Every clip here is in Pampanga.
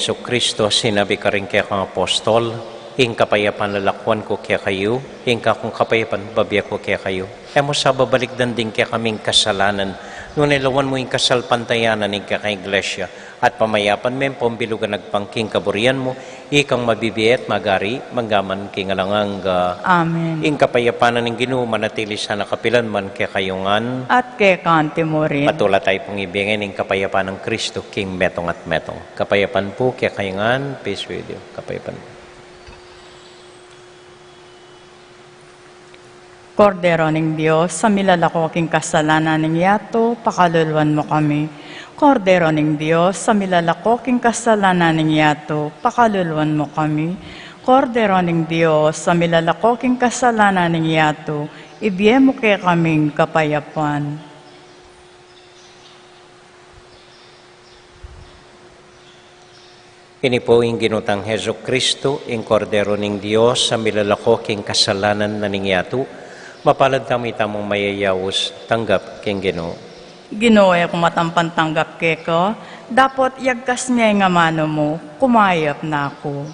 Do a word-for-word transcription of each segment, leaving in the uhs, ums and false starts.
Jesucristo, sinabi karing kekang apostol, ing kapayapan lalakuan ku kekayu, ing kakung kapayapan bibie ku kekayu. E mu sa babalikdan ding kekaming kasalanan, nune lawan mu ing kasalpantayanan ning kekang Iglesia, at pamayapan me pambilugan agpang king kaburian mu, ikang mabibie at magari, mangga man king alang angga. Amen. Ing kapayapan ning Ginu manatili sana kapilan man kekayu ngan. At keka mu rin. Patulan tamu pung ibie ing kapayapan nang Kristo king metung at metung. Kapayapan pu kekayu ngan, peace with you. Kapayapan pu. Kordero ning Dios, a milalako king kasalanan ning yatu, pakaluluan mu kami. Kordero ning Dios, a milalako king kasalanan ning yatu, pakaluluan mu kami. Kordero ning Dios, a milalako king kasalanan ning yatu, ibie mu kekaming kapayapan. Ini pu ing Ginu tang Jesucristo, ing Kordero ning Dios, a milalako king kasalanan na ning yatu. Mapalad tamu itamung mayayaus tanggap king Ginu. Ginu, e ku matampan tanggap keka, dapot yagkas me ing amanu mu, kumayap na ku.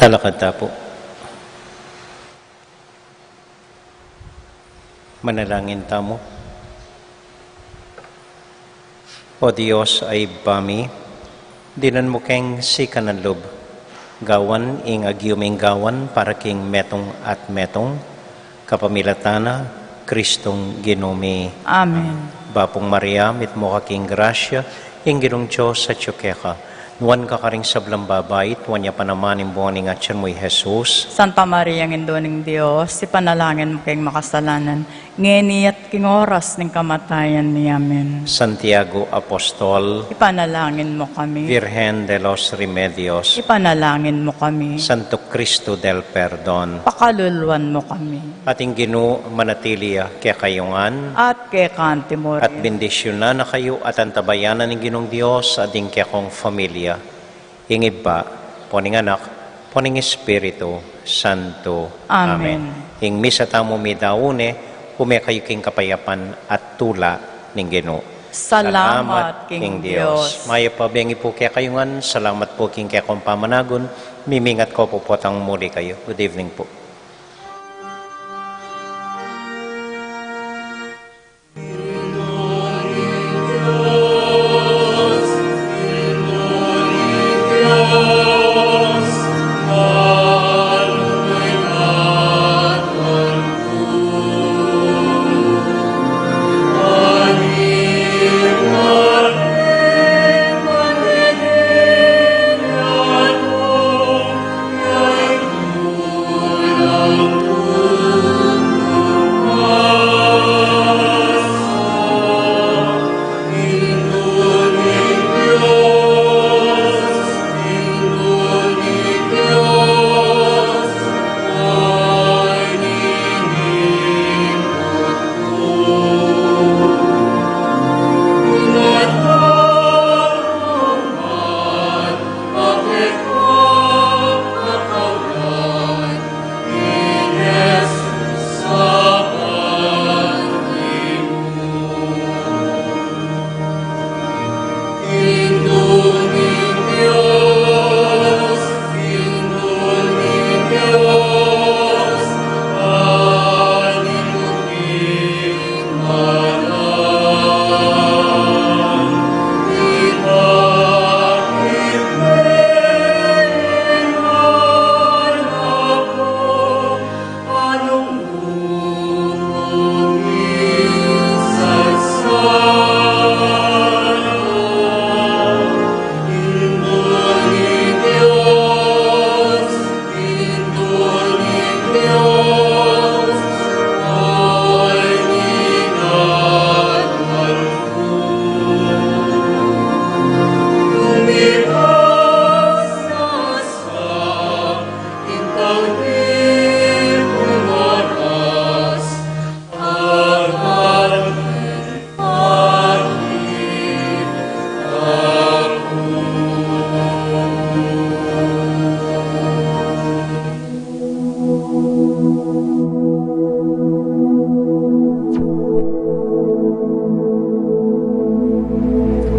Talakad ta pu. Manalangin tamu. O Dios a Ibpa mi, dinan mu keng sikanan lub Gawan ing agyuming gawan para king metung at metung, kapamilatan na Kristong Ginu mi. Amen. Bapung Maria, mitmu ka king grasya, ing Ginung Dios atyu keka. Nuan ka karing sablang babai, at nuan ya pa naman ing bunga ning atyan mu, i Jesus. Santa Maria, Indu ning Dios, ipanalangin mu keng makasalanan, ngeni at king oras ning kamatayan mi. Amen. Santiago Apostol, ipanalangin mu kami. Virgen de los Remedios, ipanalangin mu kami. Santo Cristo del Perdon, pakaluluan mu kami. At ing Ginu manatili ya kekayu ngan. At keka mu rin. At bendisyunan na kayu at antabayanan ning Ginung Dios at ing kekong familia. Ing Ibpa, ampo ning Anak, ampo ning Espiritu Santo. Amen. Amen. Ing misa tamu midaun ne, ume kayu king kapayapan at tula ning Ginu. Salamat king Dios. Mayap a bengi pu kekayu ngan, salamat pu king kekong pamanagun, mimingat ku pu potang muli kayu. Good evening pu.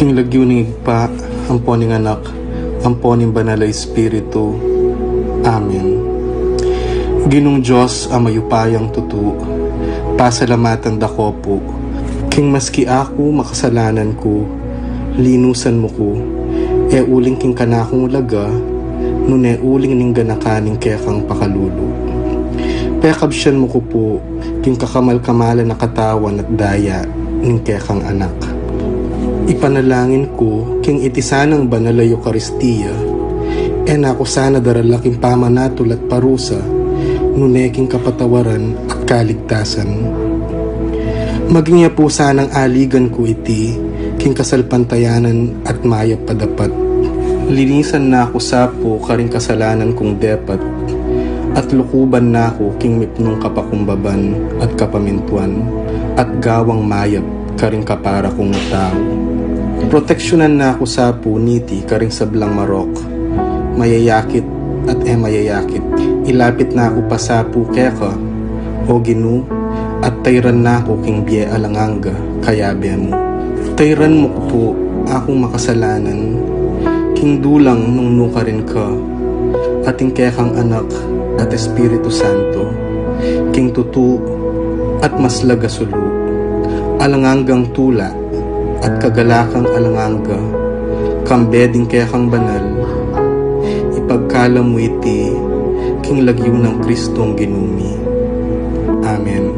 King lagyu ning Ibpa, ampo ning Anak, ampo ning Banal a Espiritu. Amen. Ginung Dios a mayupayang tutu, pasalamatan da ko pu, king maski aku makasalanan ku, linusan mu ku, e uling king kanakung ulaga, nune uling ning ganakan ning kekang pakalulu. Pekabsian mu ku pu, king kakamal-kamalan a katawan at daya ning kekang Anak. Ipanalangin ku, king iti sanang banal a Eukaristia, e na ku sana darala king pamanatul at parusa, nune king kapatawaran at kaligtasan. Maging ya pu sanang aligan ku iti, king kasalpantayanan at mayap a dapat. Linisan na ku sa pu karing kasalanan kung depat, at lukuban na ku king mipnung kapakumbaban at kapamintuan, at gawang mayap karing kapara kung tau. Proteksyunan na ku sa pu niti karing sablang marok, mayayakit at e mayayakit. Ilapit na ku pa sa pu keka, O Ginu, at tayran na ku king bie alang angga, kayabe mu. Tayran mu ku pu akung makasalanan, king dulang nung nukarin ka, at ing kekang Anak at Espiritu Santo, king tutu at maslag a sulu, alang anggang tula, at kagalakang alang angga, kambe ding kekang banal, Pagkalam mu iti king lagyu nang Kristong Ginu mi. Amen.